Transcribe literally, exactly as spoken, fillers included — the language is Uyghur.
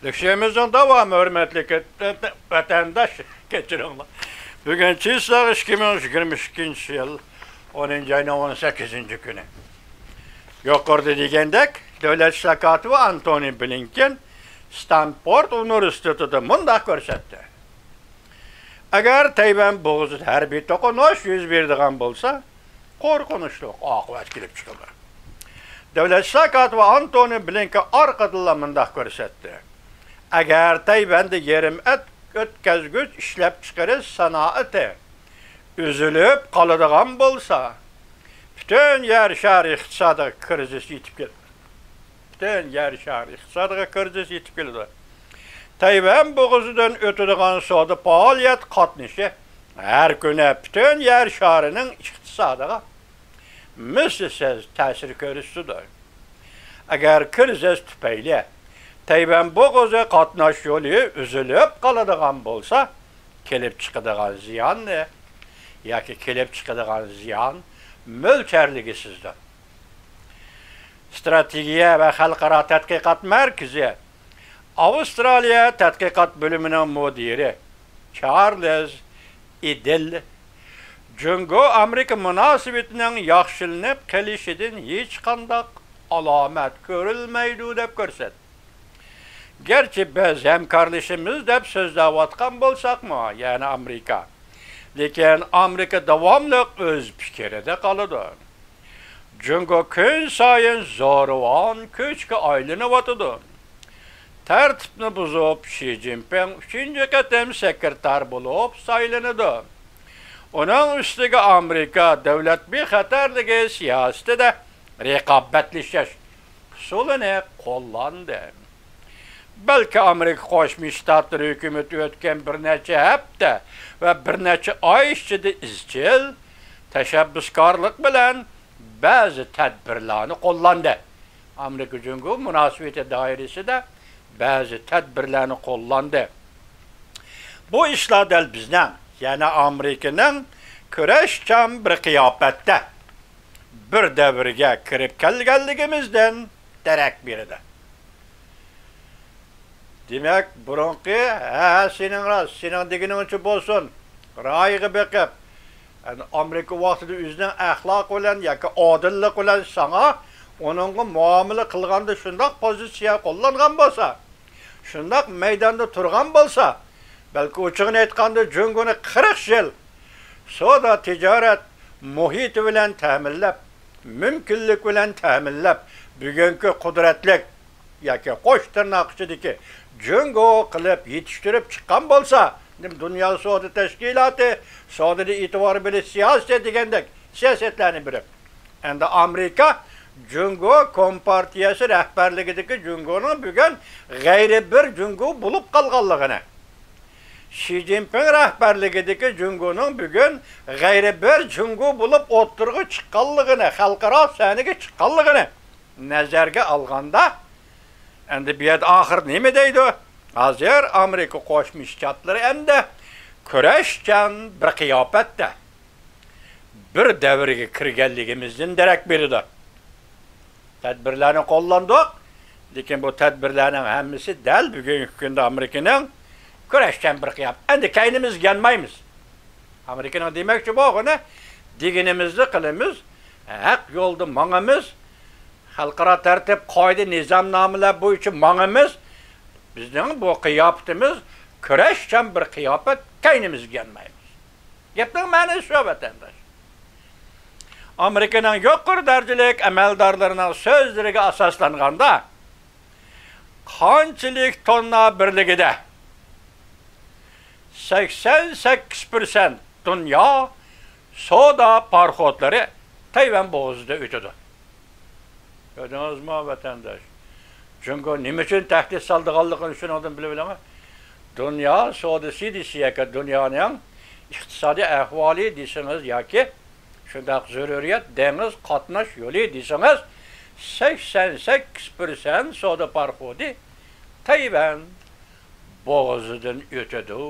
لېكسىيەمىزنىڭ داۋامى، ھۆرمەتلىك ۋەتەنداش، كەچۈرۈڭلار. بۈگۈن چىسلاق، ئىككى مىڭ يىگىرمە ئىككىنچى يىل، ئونىنچى ئاينىڭ ئون سەككىزىنچى كۈنى. يۇقىرىدا دېگەندەك، دۆلەت ئىشلار كاتىپى ئانتونى بلىنكېن ستانفورد ئۇنىۋېرسىتېتىدا مۇنداق كۆرسەتتى: ئەگەر تەيۋەن بوغۇزىدا ھەربىي توقۇنۇش يۈز بېرىدىغان بولسا، قورقۇنچلۇق ئاقىۋەت كېلىپ چىقىدۇ. دۆلەت ئىشلار كاتىپى ئانتونى بلىنكېن ئارقىدىنلا مۇنداق كۆرسەتتى: ئەگەر تەيۋەندە يېرىم ئەت ئۆتكەزگۈچ ئىشلەپچىقىرىش سانائىتى ئۈزۈلۈپ قالىدىغان بولسا، پۈتۈن يەر شارى ئىقتىسادىغا كىرىزىس يېتىپ كېلىدۇ. پۈتۈن يەر شارى ئىقتىسادىغا كىرىزىس يېتىپ كېلىدۇ. تەيۋەن بوغۇزىدىن ئۆتىدىغان سودا پائالىيەت قاتنىشى ھەر كۈنى پۈتۈن يەر شارىنىڭ ئىقتىسادىغا مىسلىسىز تەسىر كۆرسىتىدۇ. ئەگەر كىرىزىس تۈپەيلى تەيۋەن بوغۇزى قاتناش يولى ئۈزۈلۈپ قالىدىغان بولسا، كېلىپ چىقىدىغان زىياننى ياكى كېلىپ چىقىدىغان زىيان مۆلچەرلىگۈسىزدۇر. ئىستراتېگىيە ۋە خەلقئارا تەتقىقات مەركىزى ئاۋسترالىيە تەتقىقات بۆلۈمىنىڭ مۇدىرى چارلىز ئىدىل جۇڭگو ئامېرىكا مۇناسىۋىتىنىڭ ياخشىلىنىپ قېلىشىدىن ھېچقانداق ئالامەت كۆرۈلمەيدۇ، دەپ كۆرسەتتى. گەرچە بىز ھەمكارلىشىمىز دەپ سۆزلەۋاتقان بولساقمۇ، يەنى ئامېرىكا، لېكىن ئامېرىكا داۋاملىق ئۆز پىكرىدە قالىدۇ. جۇڭگو كۈنسايىن زورىۋان كۈچكە ئايلىنىۋاتىدۇ. تەرتىپنى بۇزۇپ، شى جىنپىڭ ئۈچىنچى قېتىم سېكرېتار بولۇپ سايلىنىدۇ. ئۇنىڭ ئۈستىگە ئامېرىكا دۆلەت بىخەتەرلىكى سىياسىتىدە رىقابەتلىشىش ئۇسۇلىنى قوللاندى. بەلكى ئامېرىكا قوشما شتاتلىرى ھۆكۈمىتى ئۆتكەن بىر نەچچە ھەپتە ۋە بىر نەچچە ئاي ئىچىدە ئىزچىل تەشەببۇسكارلىق بىلەن بەزى تەدبىرلەرنى قوللاندى. ئامېرىكا جۇڭگو مۇناسىۋىتى دائىرىسىدە بەزى تەدبىرلەرنى قوللاندى. بۇ ئىشلار دەل بىزنىڭ، يەنى ئامېرىكىنىڭ كۈرەشچان بىر قىياپەتتە بىر دەۋرگە كىرىپ كەلگەنلىكىمىزدىن دېرەك بېرىدۇ. دېمەك، بۇرۇنقى، ھە، ھە، سېنىڭ راست، سېنىڭ دېگىنىڭچە بولسۇن، رايىغا بېقىپ، يەنى ئامېرىكا ۋاقتىدا ئۆزىنىڭ ئەخلاقى بىلەن ياكى ئادىللىقى بىلەن ساڭا، ئۇنىڭغا مۇئامىلە قىلغاندا شۇنداق پوزىتسىيە قوللانغان بولسا، شۇنداق مەيداندا تۇرغان بولسا، بەلكى ئوچۇقىنى ئېيتقاندا، جۇڭگونى قىرىق يىل سودا تىجارەت مۇھىتى بىلەن تەمىنلەپ، مۇمكىنلىك بىلەن تەمىنلەپ، بۈگۈنكى قۇدرەتلىك ياكى قوش تىرناق ئىچىدىكى جۇڭگو قىلىپ يېتىشتۈرۈپ چىققان بولسا، دۇنيا سودا تەشكىلاتى، سودىدا ئېتىبار بېرىش سىياسىتى دېگەندەك سىياسەتلەرنى بېرىپ، ئەمدى ئامېرىكا جۇڭگو كومپارتىيەسى رەھبەرلىكىدىكى جۇڭگونىڭ بۈگۈن غەيرىي بىر جۇڭگو بولۇپ قالغانلىقىنى، شى جىنپىڭ رەھبەرلىكىدىكى جۇڭگونىڭ بۈگۈن غەيرىي بىر جۇڭگو بولۇپ ئوتتۇرىغا چىققانلىقىنى، خەلقئارا سەھنىگە چىققانلىقىنى نەزەرگە ئالغاندا، ئەمدى بۇ يەردە ئاخىر نېمە دەيدۇ؟ ھازىر ئامېرىكا قوشما شتاتلىرى ئەمدى كۈرەشچان بىر قىياپەتتە بىر دەۋرگە كىرگەنلىكىمىزدىن دېرەك بېرىدۇ. تەدبىرلەرنى قوللاندۇق، لېكىن بۇ تەدبىرلەرنىڭ ھەممىسى دەل بۈگۈنكى كۈندە ئامېرىكىنىڭ كۈرەشچان بىر قىياپەت. ئەمدى كەينىمىزگە يانمايمىز. ئامېرىكىنىڭ دېمەكچى بولغىنى، دېگىنىمىزنى قىلىمىز، ھەق يولدا ماڭىمىز، خەلقئارا تەرتىپ، قائىدە، نىزامنامىلەر بويىچە ماڭىمىز. بىزنىڭ بۇ قىياپىتىمىز كۈرەشچان بىر قىياپەت، كەينىمىزگە يانمايمىز. گەپنىڭ مەنىسى شۇ، ۋەتەنداش. ئامېرىكىنىڭ يۇقىرى دەرىجىلىك ئەمەلدارلىرىنىڭ سۆزلىرىگە ئاساسلانغاندا، قانچىلىك توننا بىرلىكىدە سەكسەن سەككىز پىرسەنت دۇنيا سودا پاراخوتلىرى تەيۋەن بوغۇزىدا ئۆتىدۇ. كۆردىڭىزمۇ، ۋەتەنداش؟ جۇڭگو نېمە ئۈچۈن تەھدىت سالىدىغانلىقىنى شۇنىڭدىن بىلىۋېلىڭ. دۇنيا سودىسى دېسە ياكى دۇنيانىڭ ئىقتىسادىي ئەھۋالى دېسىڭىز ياكى شۇنداق زۆرۈرىيەت، دېڭىز قاتناش يولى دېسىڭىز، سەكسەن سەككىز پىرسەنت سودا پاراخوتى تەيۋەن بوغۇزىدىن ئۆتىدۇ،